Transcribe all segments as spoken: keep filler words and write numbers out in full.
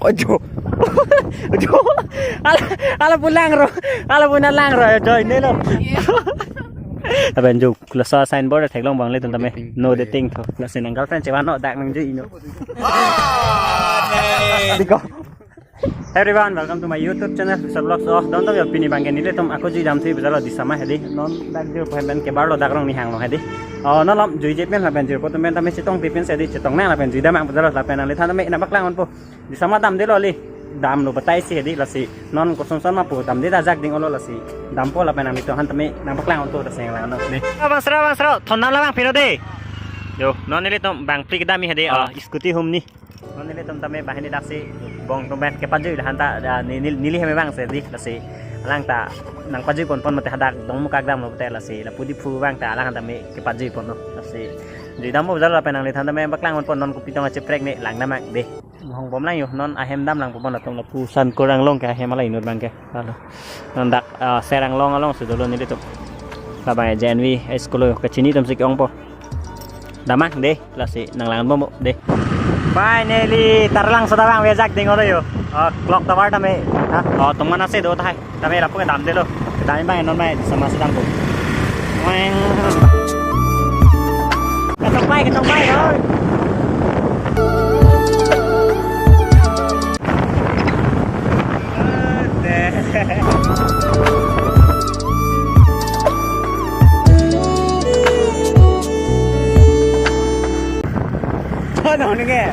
Ojo. Ojo. Ala, ala pulang ro. Ala pulang lang ro. Join ne lo. Lapen jo, laso signboard theklong abang ilitum tame. No dating tho. Lasi nang girlfriend chevan non, dak nang jui non. Diko. Everyone, welcome to my YouTube channel, Fisher Vlogs. Oh, don tong yo, pini abangke nelitum ako jui damthu pu jalo Disama hedi. Non dak jui pen pen kebar lo, dak rong ni hang lo hedi. Oh, non lom jui je pen lapen jui po atum pen tame chetong tipin hedi, chetong nang lapen jui dam abang pu jalo lapen nangliphan tame nangpaklang ponpo. Disama damde lo li. Damlo batai si hedi, lasi non koson son ma pu damde ta jak ding olo, lasi dampo lapen nangliphan tame nangpaklang ponpo ta seng lang no. Ni. Abang sra, abang sra, thon dam labang pino de. Yo, non nelitum bang plik dam hedi. Ah, scooty hum ni. Non nelitum tame banghini daksi bong atum pen kepajui lahan ta, ah, ni-, ni-, neli hem abang hedi, lasi alang ta nangpajui ponpon mate hadak dongmukak damlo te, lasi lapu Diphu abang ta alang tame kepajui ponlo, lasi jui dampo pu jalo lapen nangliphan tame paklang ponpo. Non kopi tong acheprek ne lang dam abang de. Hong bom lang yo, non ahem dam lang ponpo, latum lapu Sankur Anglong ke ahem ala inut abangke. Lalu non dak, ah, Ser Anglong along si dolo nelitum. Labang J N V school yo, kachini atum si ke-ongpo. Dam abang de, lasi nanglang bompo de. Finally, tarlang soda abang vejak ding olo yo. Oh, clock tower tame. Ha? Oh, tung mana si do tahai. Tame lapu kedam de lo. Kedam abang non mai sama sedang po. Weng. Ketong pai, ketong pai, oi. Ano, ano nga?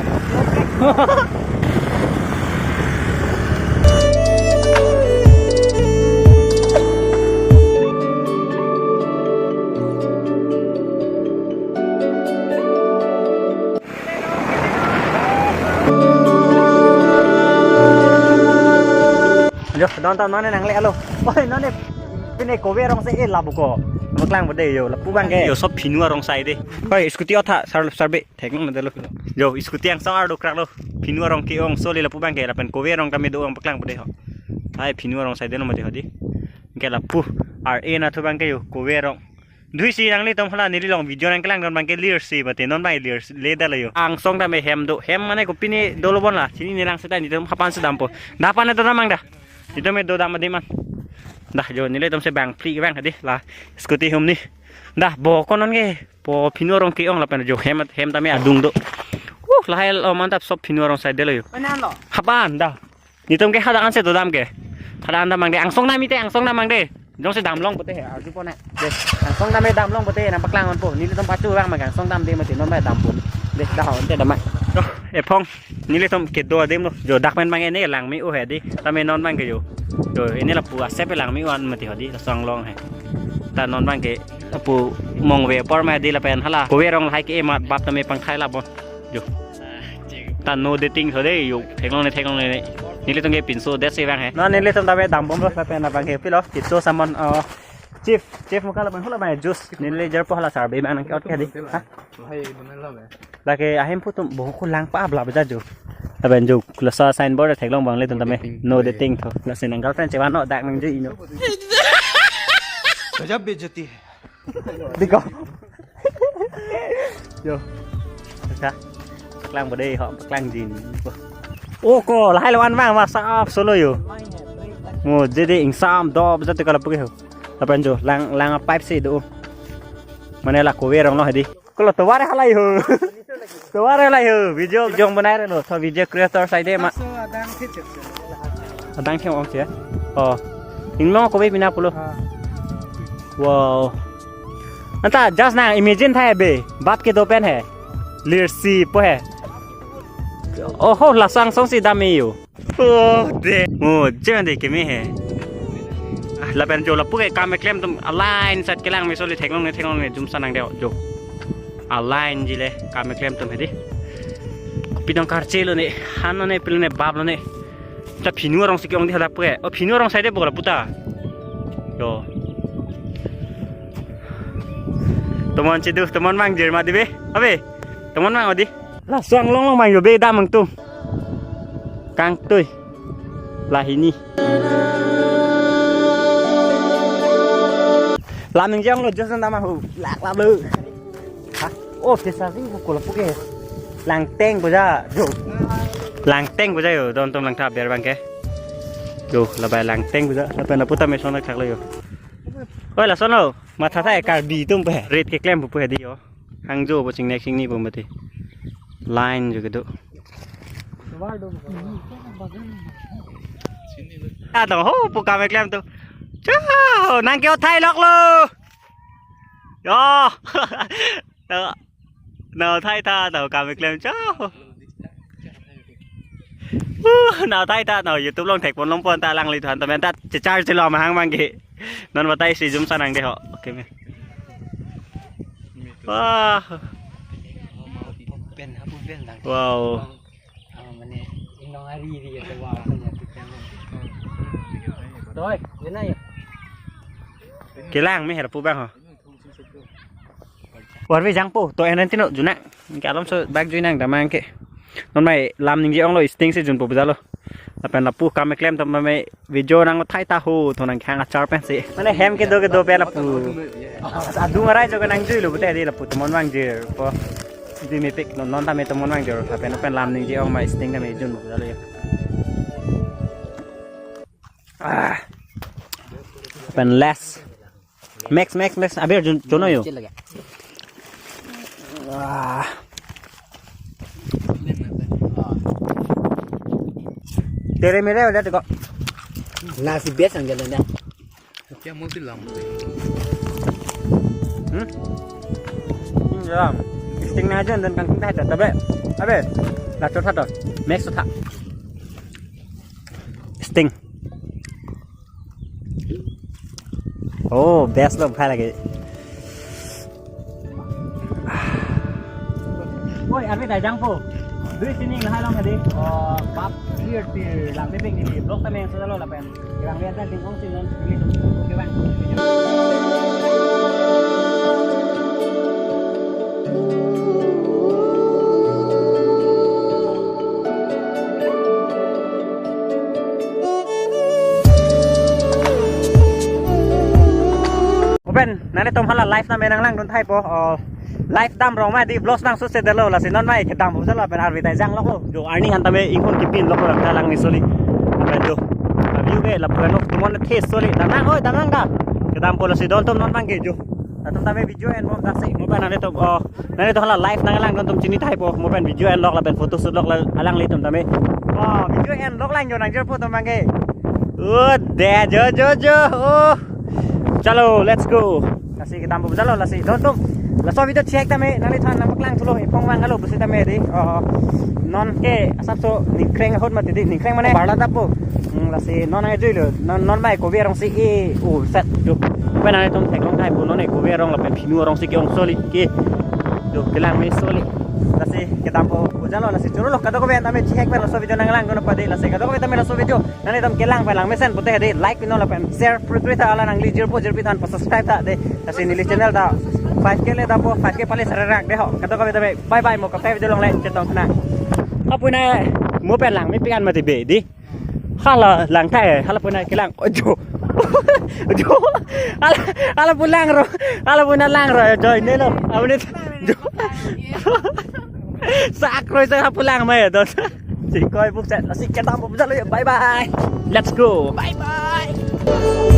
Jo, don tong non ne nangle alo. Oi, non ne pine kove arong si e lapu ko. Paklang po de yo, lapu abangke. Yo, sob phinu arong si de. Oi, scooty otha, sar, sarbe. Theklong na de lo. Jo, scooty angsong ardo krak lo. Phinu arong ke-ong soli lapu abangke, lapen kove arong tame do abang paklang po de ho. Hai, phinu arong si de lo mati hedi. Ke lapu R A nathu abangke yo, kove arong. Dui si nanglitum hala neli along video nangkelang don abangke lir si mati non abang lir le dalo yo. Angsong tame hem do. Hem mane kopine dolo bon la. Chini nelang seta nelitum hapan sedampo. Dak pan do dam abang dah. Nelitum do dam adim an. Dah jo nelitum si bang phlik abang hedi la. Scooty hum ni. Dah bo ko non ke. Po phinu arong ke-ong lapen jo hem, hem tame adung do. Uh, lahai lo mantap, sob phinu arong si de lo yo. Mana lo? Hapan dah. Nelitum ke hadak an si do dam ke. Hadak an dam abang de, angsong dam mite, angsong dam abang de. Jongsi damlong pote he, arju pon he. De, angsong dam damlong pote, nangpaklang ponpo. Nelitum pachu abang abang angsong damde mati non abang dampo. De, dah ho, ante dam abang. Oh, ephong, nelitum kedo adim lo. Jo dak pen abang ene langme-o hedi. Tame non abangke yo. Jo, ene lapu asep langme-o an mati hedi, laso anglong he. Ta non abangke lapu mongve apor ma hedi lapen hala kove arong lahai ke emat bap tame pangthai labon. Jo. Ta no dating so de yo, theklong ne, theklong ne. Nelitum ke pinso det si abang he. Non nelitum tame dam bomlo lapen abangke pilo. Pinso samon, oh. Chief, chief muka lapen hula abang juice. Neli jer po hala sarbe abang nangke-ot ke hedi. Ha? Lahai bunai lo be. Lake ahem pu atum bo ko lang pa abla beja jo. Lapen jo, laso signboard theklong abang ilitum tame. No dating tho. Lasi nang girlfriend chevan non, dak nang jui non. Gajab bejati. Diko. Yo. Paklang po de ho, paklang jin. Oh ko, lahai lo an abang, masa ap solo yo. Mo, jadi ingsam do, bisa tu kalau pergi ho. Lapen jo, lang, lang pipe si do. Mane la kove arong lo hedi. Kolo tovar halai ho. Tovar halai ho. Video jong banai re lo. So video creator si de ma. Adang thek ong che. Oh. Inglong kove pina pulo. Wow. Anta just nang imagine thai be. Bap kedo pen he. Lir si po he. Oh ho, laso angsong si dam-e yo. Oh, de. Oh, jem de keme he. Ah, lapen jo lapu ke kam keklem atum aline sat kelang me soli theklong ne, theklong ne jumsa nang de jo. Aline ji le kam keklem atum hedi. Pidong karche lo ne, han lo ne, pil ne, bap lo ne. Ta phinu arong si ke-ong di hadak pu ke. Oh, phinu arong si de bo lapu ta. Yo. Tomon chedu, tomon mang jer ma di be. Abe. Tomon mang odi. Laso anglong long mang yo be dam angtung. Kangtui. Lahini. Lam nang jang lo just nama hu. Lak lak lo. Ha? Oh, desa sing ko lapu ke. Langteng ko ja. Jo. Langteng puja yo, don atum langtha aber abang ke. Yo, labai langteng puja, lapen lapu ta meson thaklo yo. Oi, lason lo, matha thai Karbi atum pe. Rit keklem pupu hedi yo. Hangjo bo chingnek chingni bo mati. Line jo kedo. Ado ho pu kam keklem tu. Chao, nang ke thai lok lo. Yo. Nang thai tha, nang kam keklem chao. Uh, nang thai tha, nang YouTube along thekpon longpon ta alangliphan ta men ta chechar chelom hang abang ke. Non batai si jum sanang de ho. Okay, men. Wah. Pen, hapu pen lang. Wow. Ah, mane, inong ari ri ya, wa, ya, tu kan. Doi, yun na ya. Kelang me her pu abang ho. Warve jangpo, to enen tino, juna. Ke alam so bak jui nang damang ke. Non mai lam ningje onglo, sting si junpo bujalo. Lapen lapu kam keklem tam mai video nang thai ta ho, to nang khang achar pen si. Mane hem kedo kedo pen lapu. Adung arai jo ke nang jui lo pute di lapu tomon vangji po. Di mepik non non tame tomon vangji lapen pen lam ningje ong mai sting tame junpo bujalo ya. Ah. Pen last. Max, max, max. Aber jun, jono yo. Kecil lagi. Wah. Tere mere udah teko. Nasi biasa jalan dah. Kya mesti lam. Hmm? Hmm, lam. Sting na aja dan kan kita ada, tapi, abe, lacur satu. Max satu. Sting. Oh, best lo, khai lagi. Oi, arve dai jangpo. Dui sining lahai long hadi. Oh, bap clear ti lang bebek di blok tameng sejalo lapen. Lang lihat ding ong sing non. Oke, bang. Open, nanglitum hala live tame nanglangdun thaipo. Oh, live dam rong ma di vlogs nang suse delo lasi non mai kedam bujalo pen arve dai jang lok lo. Jo arni han tame ingkon kipin lok lang ta lang ni soli. Apen jo. View ke lapu anok tumon the soli. Damnang oi, damnang da. Kedampo lasi don atum non bang ke jo. Atum tame video en bom daksi. Mo pen nanglitum, oh, nanglitum hala live nanglangdun atum chini thaipo. Mo pen video en lok lapen photo shoot lok la alanglitum tame. Oh, video en lok lang jo nangjirpo atum bang ke. Oh, de jo jo jo. Oh. Chalo, let's go. Lasi kedampo jalo lasi don atum. Laso video chek tame nangliphan nangpaklang thulo, iphong vang alo pusi tame di. Oh, non ke asapso ningkreng ahut mati di, ningkreng mane barla dapo. Hmm, lasi non nangjuilo. Non, non mai kovi arong si e, oh, set jo. Pen nanglitum theklong thaipo non e kovi arong lapen phinu arong si ke-ong soli ke. Jo kelang me soli. Lasi kedampo bujalo lasi choro lo kadokave tame chek pen laso video nanglangdun padi lasi kadokave tame laso video. Nanglitum kelang pen lang mesen pute hadi like pinon lapen share putri ta ala nangli jirpo jirpi than pa subscribe ta de. Lasi neli channel ta five K le dapo five K pale sarerak de ho. Kadokave tame bye bye mo kafe video along le chetong kena. Apuna mo pen lang mepik an mati be di. Hala lang thai, hala puna kelang. Ojo. Ojo. Hala, hala pulang ro. Hala puna lang ro. Join ne lo. Abone. Jo. Sak roi sa pulang mai to. Si koi buk chat. Si kedampo jalo ya. Bye bye. Let's go. Bye bye.